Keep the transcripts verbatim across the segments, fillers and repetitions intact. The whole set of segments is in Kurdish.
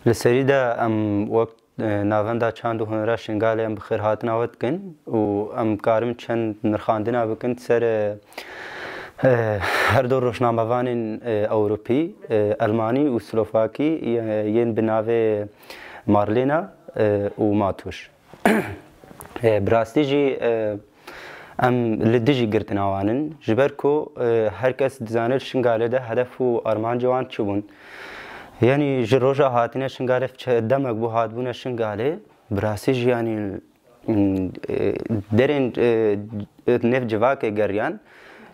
Li serî de em wek, e, Navenda Çand û Hunera Şingalê em bi xêrhatina we dikin û em karin çend nirxandina bikin ser, e, e, her du rojnamevanên, e, Ewropî, e, Elmanî û Slovakî, e, yên bi navê Marlena, e, û Matuş. E, bi rastî jî, e, em li dijî girtina wan in, ji ber ku, e, her kes dizane li Şingalê de hedef û armancê wan çi bûn. Yanî ji roja hatine Şingalê, çe-, demek bû hatbûne Şingalê, bi rastî jî yanî, m, e, derên, e, nêv civakê geriyan,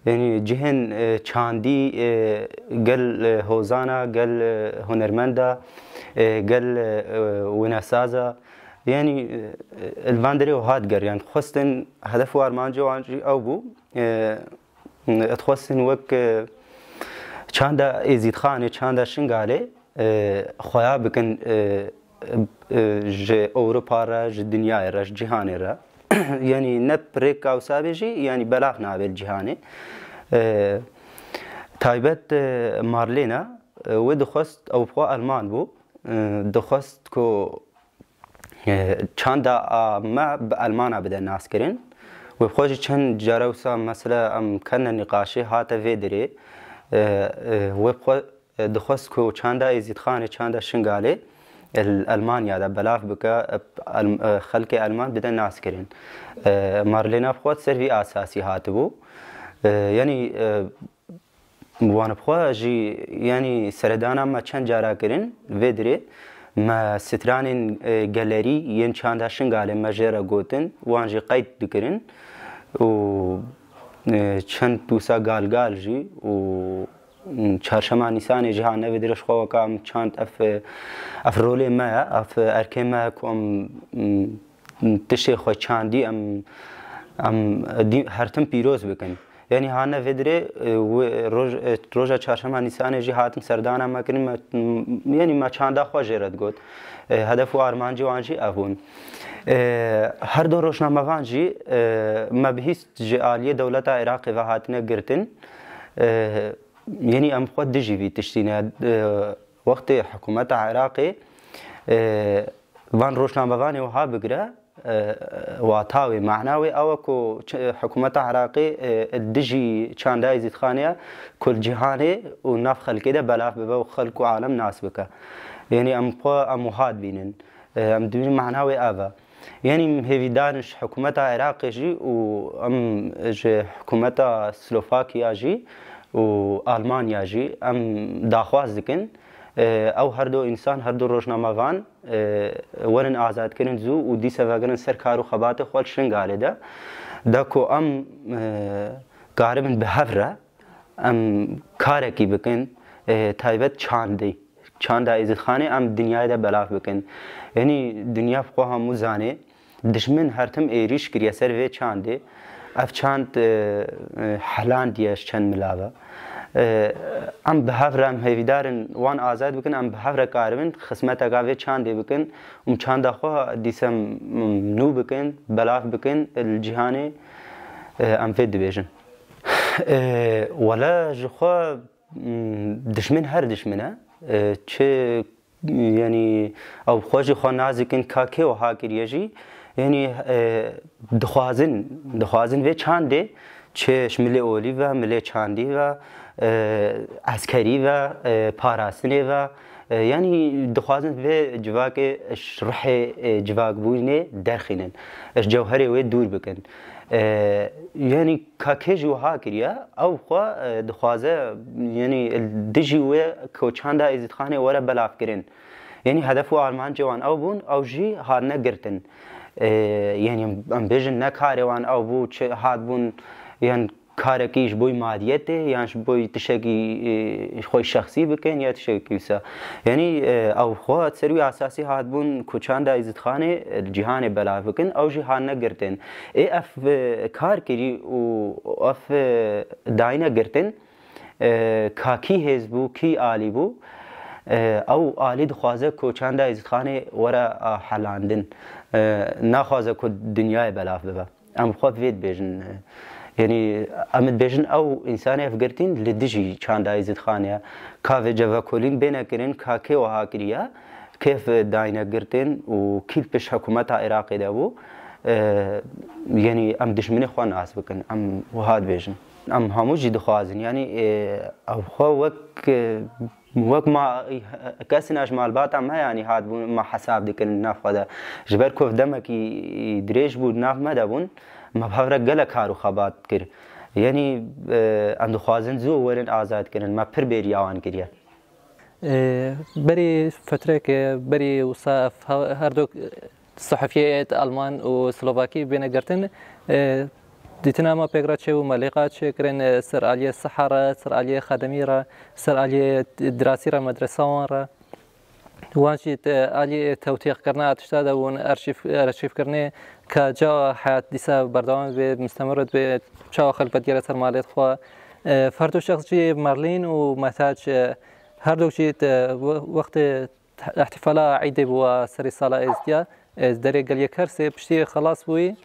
yanî cihên, e, çandî, e, gel, e, hozana, gel, e, hunermenda, e, gel, e, winesaza, Yanî, e, li van derê û hat geriyan. Dixwestin hedef û armancê wan jî ew bû. E, dixwestin wek, e, çanda Êzîdxanê, çanda Şingalê, e, xweya bikin, e, e, ji Ewropa re, ji dinyayê re, ji cîhanê re. Yanî ne bi rêka wisa bê jî, yanî belav nabe li cîhanê. E, taybet, e, Marlena, e, wê dixwest, ew bi xwe Elman bû, e, dixwest ku E, çanda a me bi Elmana bide naskirin. Wê bi xwe jî çend care wisa mesele em kene nîqaşê hate vê dirê. E, e, wê bi xwe, e, dixwest ku çanda Êzîdxanê, çanda Şingalê, e, li Elmanya de belav bike, e, Elm-, e, xelkê Elman bide naskirin. E, Marlena bi xwe ser vî asasî hatibû. E, yanî, e, Wan bi xwe jî, yanî seredana me çend cara kirin vê dirê. Me stranên, e, gelerî yên çanda Şingalê me jê re gotin, wan jî qeyd dikirin. Û, e, çend wisa galgal jî û, m, çarşema Nîsanê jî hatine vê dirê, ji xwe weka em çand ev, e, ev rolê me ye, ev erkê me ye ku em, m, tiştê xwe çandî em, em dî-, her tim pîroz bikin. Yanî hatine vê dirê, e, wê roj-, e, roja çarşema Nîsanê jî hatin serdana me kirin, me, m-, yanî me çanda xwe jê re digot. E, hedef û armancê wan jî ev bûn. E, her du rojnamevan jî, e, me bihîst ji aliyê dewleta Iraqê ve hatine girtin. E, yanî em xwe dijî vî tiştî ne. E, wextê hikûmeta Iraqê, e, van rojnamevanê wiha bigire, e, wata wê, mana wê ew e ku ç-, hikûmeta Iraqê, e, dijî çanda Êzîdxanê ye, ku li cîhanê û nav xelkê de belav bibe û xelk û alem nas bike. Yanî em xwe em wiha dibînin. E, em dibînin mana wê ev e. Yanî em hêvîdar in ji hikûmeta Iraqê jî û em ji hikûmeta Slovakiya jî û Almanya jî em daxwaz dikin, e, ew her du însan, her du rojnamevan, e, werin azadkirin zû û dîse vegerin ser kar û xebatê xwe li Şingalê de. De ku em, e, karibin bi hev re em karekî bikin, e, taybet çandî, çanda Êzîdxanê em dinyayê de belav bikin. Yanî dinya bi xwe hemû zanê, dijmin her tim êrîş kiriye ser vê çandê. Ev çand, e, e, helandiye ji çend mila ve. E, em bi hev re, em hêvîdar in wan azad bikin, em bi hev re karibin xizmeteka vê çandê bikin û çanda xwe dîse, m, nû bikin, belav bikin li cîhanê, e, em vê dibêjin. E, wele ji xwe, m, dijmin her dijmin e. E, çi, yanî, ew xwe ji xwe nazikin ka kê wiha kiriye jî, yanî, e, dixwazin, dixwazin vê çandê çi ji milê olî ve, milê çandî ve, e, eskerî ve, e, parastinê ve, e, yanî dixwazin vê civakê ji ruhê, e, civakbûnê derxînin, ji cewherê wê dûr bikin. E, yanî ka kê jî wiha kiriye, ew xwe, e, dixwaze, yanî dijî wê ku çanda Êzîdxanê were belavkirin. Yanî hedef û armancê wan ew bûn, ew jî hatine girtin. E, yanî em bêjin ne karê wan ew bû, çi hatbûn, yan karekî ji bo madiyetê, yan ji bo tiştekî, e, xwe şexsî bikin, ya tiştekî wisa. Yanî, e, ew xwe ser wî asasî hatbûn ku çanda Êzîdxanê, e, cîhanê belav bikin, ew jî hatine girtin. Ê ev, e, kar kirî û ev, e, dayine girtin, e, ka kî hêz bû, kî alî bû, e, ew alî dixwaze ku çanda Êzîdxanê were, a, helandin. E, naxwaze ku dinyayê belav bibe. Em bi xwe vê dibêjin. Yanî em dibêjin ew însanê ev girtîn li dijî çanda Êzîdxanê ye. Ka vê cevekolîn bêne kirin, ka kê wiha kiriye, kêf dayne girtin û kî li pişt hikûmeta Iraqê de bû, e, yanî em dijminê xwe nas bikin, em wiha dibêjin. Em hemû jî dixwazin, yanî, e, ew xwe wek, e, wek ma, kesina ji malbata me, yanî, hatibûn me hesab dikirin nav xwe de. Ji ber ku ev demekî dirêj bû di nav me de bûn, me bi hev re gelek kar û xebat kir. Yanî, e, em dixwazin zû werin azad kirin, me pir bêriya wan kiriye. Ê, berî fetrekê, berî wisa ev he-, her du sihefiyê êt Alman û Slovakî bêne girtin, ê, dîtina me pêk re çêbû, me lêqa çêkirin, ê, ser aliyê siha re, ser aliyê xedemî re, ser aliyê dirasî re, medresa wan re. Wan jî te-, aliyê tewtîqkirina tişta de bûn, arşîv-, arşîvkirinê ka çawa heyat dîsa berdewam bê, mistemir dibe, çawa xelk vedigere ser malê xwe. Ê, her du şexs jî Merlîn û Metac, ê, Her du jî di we-, wextê ihtifala Îdê bû, serî sala Êzdiya, e, derê geliyê Kersê piştî xelas bûyî.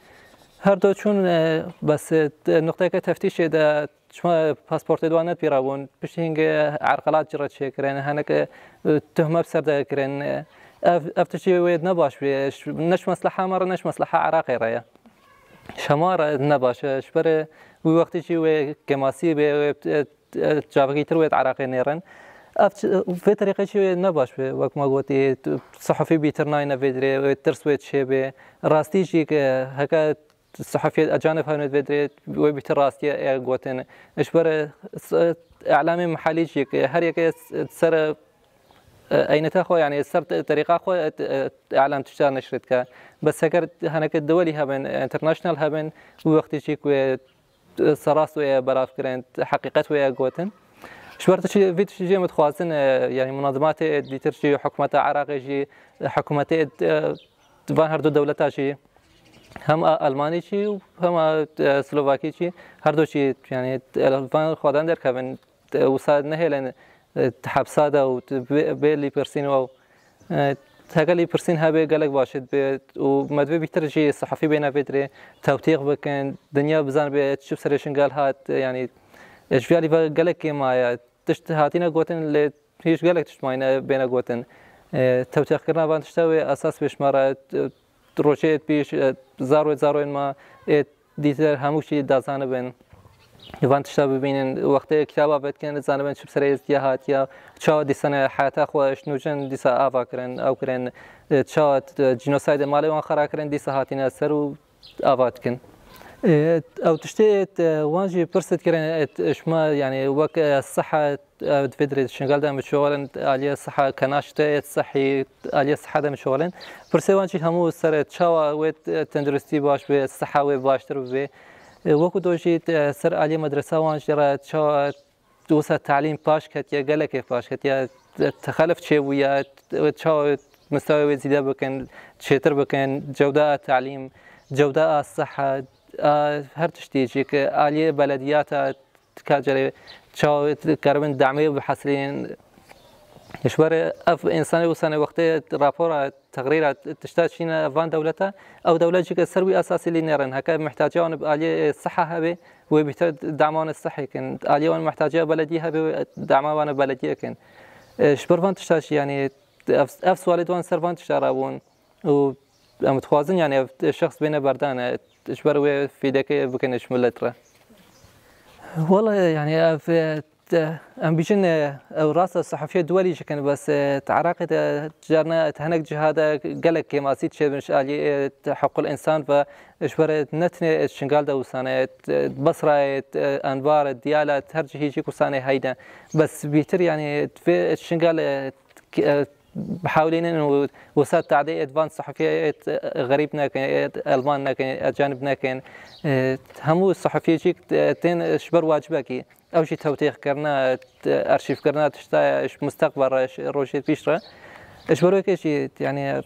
Her du çûn, e, bes, e, nuqteyeke teftîşê de çima pasportê di wan nedibîra bûn. Piştî hingê erqelat ci re çêkirin, hinek, e, tuhme bi ser de kirin. E, ev, ev tiştî wê ne baş bûye. Ş-, ne ji mesleha me re, ne ji mesleha Iraqê re ye. Ji hema re ne baş e. Ji ber wî wextî jî wê kêmasî bê, wê, e, e, cavekî tir wê di Iraqê nêrin. Ev çi, vê terîqê jî wê ne baş be, wek me gotî, tu, sihefî bîtir nayne vê dirê, wê tirs wê çê bê. Rastî jî ke heke sihefiyê ecanib hene vê dirê, wê bîtir rastiyê ê gotin. Ji ber, e, s-, îlamê mihelî jî ke her yeke s-, ser, e, eyneta xwe, yanî ser te-, terîqa xwe, e, t-, e, îlam tişta neşr dike. Bes heger heneke dewelî hebin, international hebin, wî wextî jî ku wê serast wê ye belav kirin, heqîqet wê ye gotin. Ji ber tiştî, vî tiştî jî em dixwazin, e, yanî munazimatê dîtir jî, hikûmeta Iraqê jî, hikûmetê, e, van her du dewleta jî, hem a-, Almanî jî û hem a, e, Slovakî jî, her du jî, yanî, e, van xwedan derkevin, e, wisa nehêlin, e, hepsa de û bê, bê lîpirsîn û ew. E, heke lîpirsîn hebe gelek baş dibe û me divê bîtir jî sihefî bêne vê dirê tewtîq bikin, dinya bizanibe çi bi serê Şingal hat, yanî, e, ji vî alî ve gelek kêm maye. Tişt hatine gotin lê hîç gelek tişt mayne bêne gotin. E, tewtîqkirina van tişta wê esas bê ji me re, e, rojê êt pîş, e, zarwê zarwên me ê dîtir hemû şî dazanibin. Van tişta bibînin, wextê kitaba vedikin, zanibin çi bi serê Êzdiya hatiye, çawa dîsane heyata xwe ji nû jin dîsa ava kirin, ew kirin, e, çawa, e, cînosaydê malê wan xera kirin, dîsa hatine ser û ava dikin. E, ew tiştê, e, wan jî pirs dikirin, e, ji me, yanî wek, e, sihet, Ev di vê dirê di Şingal de em çawa werin aliyê siha, kenaşteyê sihî, aliyê siha de em çawa werin. Pirsê wan jî hemû ser çawa wê tenduristî baş bê, siha wê baştir bibe. E, wekî do jî, e, ser aliyê medresa wan jî re çawa wisa talîm paş ketiye, gelekê paş ketiye, te-, texelif çêbûye, çawa mistewê wê zîde bikin, çêtir bikin, cewda a talîm, cewda a siha, a her tiştî jî ki aliyê belediyata ka carê çawa dikaribin demê bihesilînin. Ji ber ev însanê wisa ne wextê rapora, teqrîra tişta çîne van dewleta, ew dewlet jî ke ser wî esasî lî nêrin. Heke mihtaciya wan bi aliyê siha hebe, wê bîtir dema wan sihî kin. Aliyê wan mihtaciya belediyê hebe, wê dema wan belediyê kin. E, ji ber van tişta jî, yanî ev, ev sualê di wan ser van tişta rabûn. û em dixwazin, yanî, ev şexs bêne berdane, ji ber wê fîdekê bikene ji milet re. Wele, yanî, ev, e, te-, em bîjin, e, ew rast e, sihefiyê duwelî jî kin, bes, e, di Iraqê de carna di hinek ciha de gelek kêmasî çêbin ji alî, e, te-, hequl însan ve ji ber ne tenê, e, Şingal de wisane, e, Basrayê, e, Enbar, Diyala, her cihî jî wisane heyne. Bes bîtir, yanî, vê Şingal, e, k-, e, bihewlînin û wisa tadê êt van sihefiyê êt, e, xerîb nekin, êt elman nekin, ecanib nekin. E, hemû sihefiyê jî, e, tên ji ber wacibekî. Ew jî tewtîxkirina, e, arşîvkirina tişta ye ji musteqbel re, ji rojê pîş re. Ji ber wekê jî, yanî,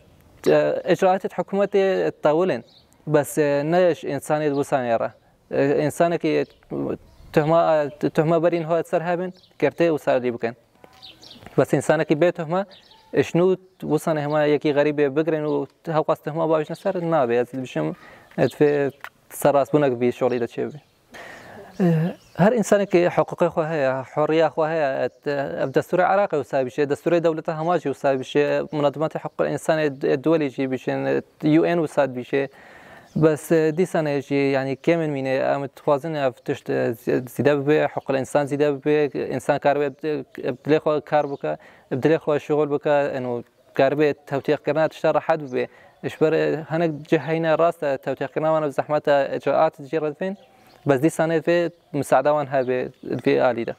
e, icraatê hikûmetê tewil in. Bes, e, ne ji însanê di wisanê re. E, însanekî tuhma, tuhma berîn ho ser hebin, girtê û serlî bikin. Bes însanekî bê tuhma, ji nû wisa ne hema yekî xerîbê bigirin û hewqas tuhma bavêjin ser, nabe. Ez dibêjim, e, divê serrastbûnek vî şolî de çêbî. E, Her însanekî hiqûqê xwe heye, hurriya xwe heye. Et-, ev destûrê Iraqê wisa bişe, destûrê dewleta hema jî wisa bişe, munadematê hiqûqê însanê d-, duwelî jî bişin, U N wisa dibişe. Bes, e, dîsanê jî, yanî kêmin mîne, em dixwazin ev tişt, e, zi-, zîde bibe, hiqûqê însan zîde bibe, însan karibe bi, bi dilê xwe kar bike, bi dilê xwe şixul bike, eno karibe tewtîqkirina tişta rehet bibe. Ji ber, e, hinek cih heyne rast e, tewtîqkirina wan bi zehmet e, icraat jî re dibên. Bes dîsanê vê misaada wan hebe vê alî de.